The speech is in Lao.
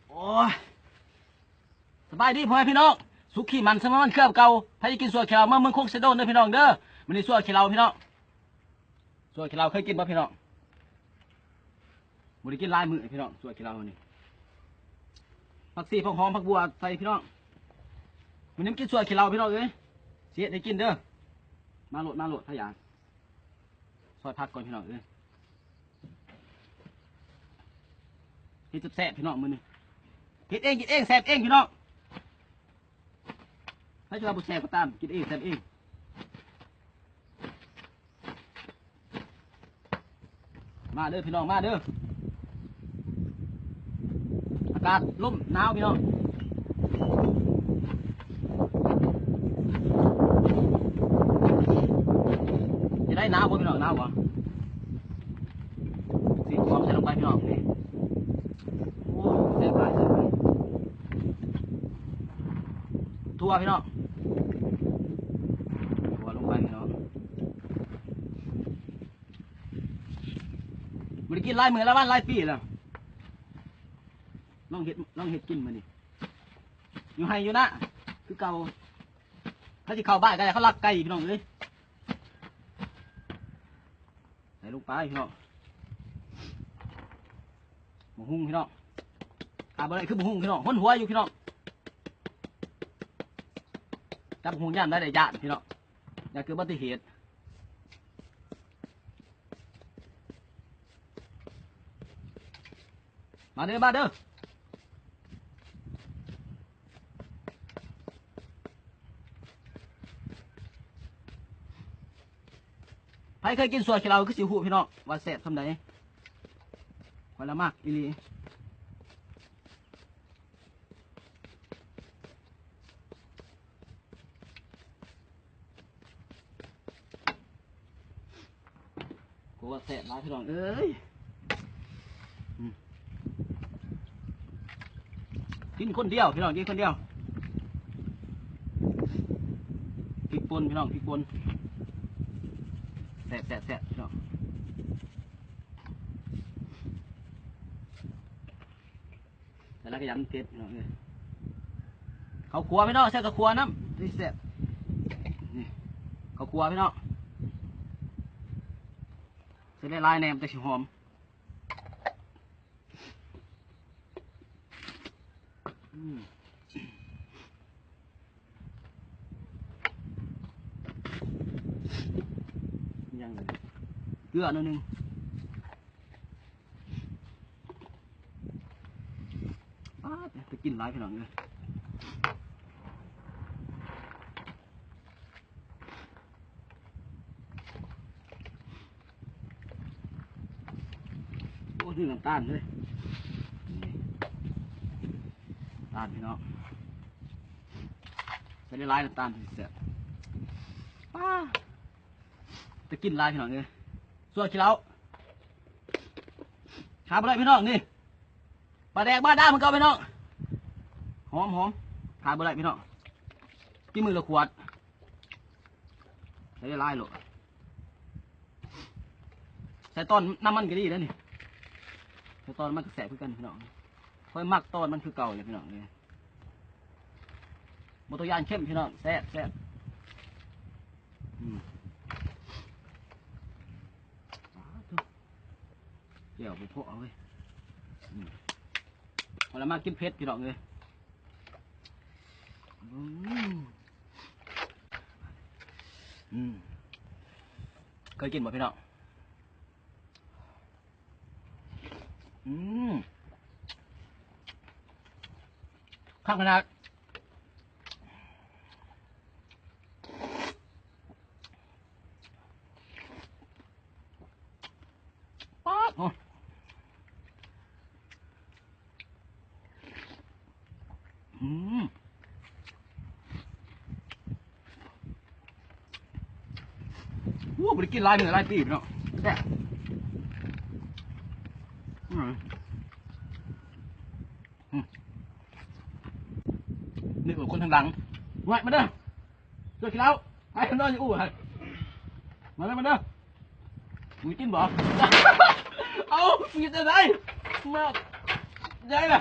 ໂອ້ຍ ສະບາຍດີພໍ່ແມ່ພີ່ນ້ອງ ສຸກຂີ້ໝັນສະມາມັນຄືເກົ່າ. ໃຜຈະກິນຊົ່ວຂີ້ເຫຼົ້າ ມາເມືອງຄົງເຊໂດນເດີພີ່ນ້ອງເດີ. ມື້ນີ້ຊົ່ວຂີ້ເຫຼົ້າພີ່ນ້ອງ ຊົ່ວຂີ້ເຫຼົ້າເຄີຍກິນບໍ່ພີ່ນ້ອງ? ບໍ່ໄດ້ກິນຫຼາຍມື້ພີ່ນ້ອງ ຊົ່ວຂີ້ເຫຼົ້ານີ້ ຜັກຊີ ຜັກຫອມ ຜັກບົວໃສ່ພີ່ນ້ອງ. ມື້ນີ້ມາກິນຊົ່ວຂີ້ເຫຼົ້າພີ່ນ້ອງເອີຍ ຊິເຮັດໃຫ້ກິນເດີ. ມາໂລດ ມາໂລດ ພະຢາ ຊອຍຜັກກ່ອນພີ່ນ້ອງເອີຍ. ເຮັດແຊບໆ ພີ່ນ້ອງມື້ນີ້ ເຮັດເອງກິນເອງແຊບເອງພີ່ນ້ອງ. ໃຜຊິວ່າບໍ່ແຊບກໍຕາມ ກິນເອງແຊບເອງ. ມາເດີພີ່ນ້ອງ ມາເດີ. ອາກາດລົມໜາວພີ່ນ້ອງ ຈະໄດ້ໜາວບໍ່ພີ່ນ້ອງ ໜາວບໍ່? ສີຫອມໃສ່ລົງໄປພີ່ນ້ອງ ນີ້ ໂອ້ ແຊບຫຼາຍ ແຊບຫຼາຍ. ຖົ່ວພີ່ນ້ອງ ຖົ່ວລົງໄປພີ່ນ້ອງ. ບໍ່ໄດ້ກິນຫຼາຍມື້ຫຼາຍວັນຫຼາຍປີແລ້ວ ລອງເຮັດ ລອງເຮັດກິນມື້ນີ້ ຢູ່ໄຮ່ຢູ່ນາຄືເກົ່າ. ຖ້າຊິເຂົ້າບ້ານກໍໄດ້ ເຂົາລັກໄກ່ພີ່ນ້ອງເອີຍ. ໃສ່ລົງໄປພີ່ນ້ອງ ໝາກຫຸ່ງພີ່ນ້ອງ ຂາດບໍ່ໄດ້ຄືໝາກຫຸ່ງພີ່ນ້ອງ ຫົນຫົວຢູ່ພີ່ນ້ອງ. ຈັບໝາກຫຸ່ງຍາມໃດໄດ້ຢ້ານພີ່ນ້ອງ ຢ້ານເກີດອຸບັດຕິເຫດ. ມາເດີ ມາເດີ. ໃຜເຄີຍກິນຊົ່ວຂີ້ເຫຼົ້າຄືຊິຮູ້ພີ່ນ້ອງວ່າແຊບສ່ຳໃດ ຂ້ອຍລະມັກອີ່ຫຼີ. ໂອ້ ແຊບຫຼາຍພີ່ນ້ອງເອີຍ ອືມ ກິນຄົນດຽວພີ່ນ້ອງ ກິນຄົນດຽວ. ພິກປົ່ນພີ່ນ້ອງ ພິກປົ່ນ ແຊບໆໆ ພີ່ນ້ອງ. ແຕ່ລະກະຢາກເຜັດພີ່ນ້ອງເອີຍ. ເຂົ້າຂົ້ວພີ່ນ້ອງ ໃສ່ເຂົ້າຂົ້ວນຳ ຊິແຊບ. ນີ້ ເຂົ້າຂົ້ວພີ່ນ້ອງ ໃສ່ຫຼາຍໆແດ່ ມັນຈັ່ງຊິຫອມ. ອືມ ຍັງເກືອໜ້ອຍໜຶ່ງ. ປາດ ໄປກິນຫຼາຍພີ່ນ້ອງເອີຍ. ໂອ້ ນີ້ນ້ຳຕານເລີຍ ນີ້ ຕານພີ່ນ້ອງ ໃສ່ຫຼາຍໆນ້ຳຕານແຊບ. ປ້າ ໄປກິນຫຼາຍພີ່ນ້ອງເອີຍ ຊົ່ວຂີ້ເຫຼົ້າ ຂາດບໍ່ໄດ້ພີ່ນ້ອງ ນີ້ ປາແດກບ້ານດາເຮົາພີ່ນ້ອງ ຫອມໆ ຂາດບໍ່ໄດ້ພີ່ນ້ອງ ກິນມື້ລະຂວດ ໃສ່ຫຼາຍໆໂລດ. ໃສ່ຕອນນ້ຳມັນກໍດີເດ້ນີ້ ໃສ່ຕອນມັນກໍແຊບຄືກັນພີ່ນ້ອງ. ຂ້ອຍມັກຕອນມັນຄືເກົ່າແຫຼະພີ່ນ້ອງເອີຍ ບໍ່ຕ້ອງຢ້ານເຄັມພີ່ນ້ອງ ແຊບໆ. ອືມ ປາດໂທ້ ແຈ່ວບໍ່ພໍເວີຍ ອືມ ຂ້ອຍລະມັກກິນເຜັດພີ່ນ້ອງເອີຍ. ອືມ ອືມ ເຄີຍກິນບໍ່ພີ່ນ້ອງ? ອືມ ຄັກຂະໜາດ. ປາດ ໂອ້ ອືມ ໂອ້ ບໍ່ໄດ້ກິນຫຼາຍມື້ຫຼາຍປີເນາະ ແຊບ ອືມ ອືມ ນີ້ກໍຄົນທາງຫຼັງ ມາເດີ ເຈົ້າກິນເຫຼົ້າ ໃຫ້ນອນຢູ່ອູ່ຫັ້ນ ມາເດີ ມາເດີ ມຶງກິນບໍ່? ເອົ້າ ກິນຈັ່ງໃດ? ມາ ໃຫຍ່ລະ.